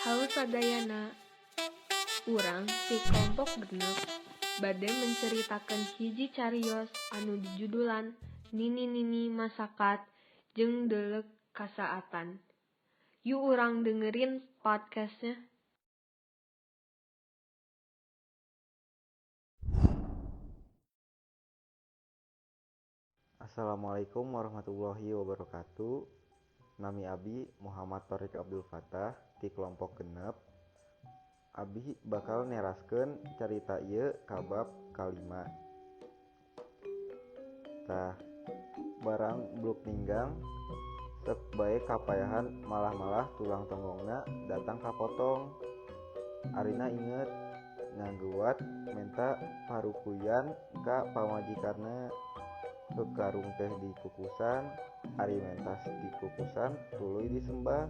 Halo sadayana, urang ti kelompok 6 bade menceritakeun hiji carios anu dijudulan Nini-nini Masakat jeung Deuleuk Kasaatan. Yuk urang dengerin podcastnya. Assalamualaikum warahmatullahi wabarakatuh. Nami Abi Muhammad Torik Abdul Fatah ti kelompok 6. Abi bakal neraskeun carita ieu ka bab kalima. Tah, barang bluk ninggang sek bae kapayahan malah-malah tulang tonggongna datang kapotong. Arina inget ngaguat menta parukuyan ka pamajikanna. Karung teh dikukusan, ari mentas dikukusan tuluy disembah.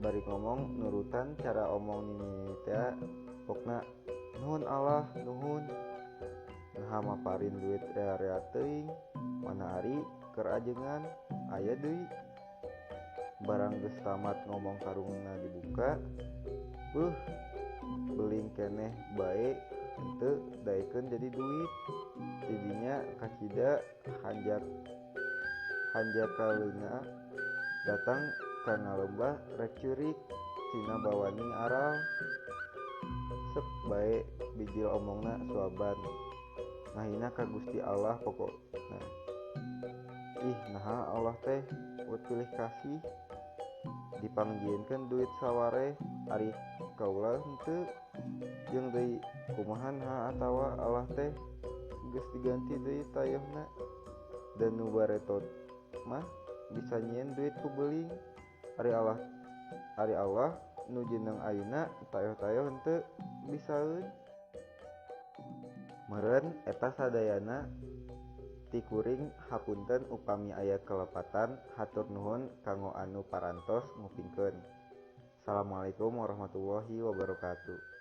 Bari ngomong nurutan cara omong nini teh pokna nuhun Allah nuhun. Naha maparin duit rea-rea teuing, mana ari keur ajengan aya deui. Barang geus tamat ngomong karungna dibuka, beuh beling keneh bae henteu daekeun jadi duit. Tidinya kacida hanjakaleuna datang ka ngalembah rek ceurik tina bawaning aral. Sek bae bijil omongna suaban ngahina ka Gusti Allah pokokna. Ih naha Allah teh ut pilih kasih dipangjieunkeun duit sawareh ari kaula henteu. Jeung deui kumaha naha atawa Allah teh geus diganti deui tayohna dan nu baretot mah bisa nyieun duit ku beling. Ari Allah nu jeneng ayeuna tayoh-tayoh henteu bisaeun. Meureun eta sadayana ti kuring hapunten upami aya kelepatan, hatur nuhun kanggo anu parantos ngupingkeun. Assalamualaikum warahmatullahi wabarakatuh.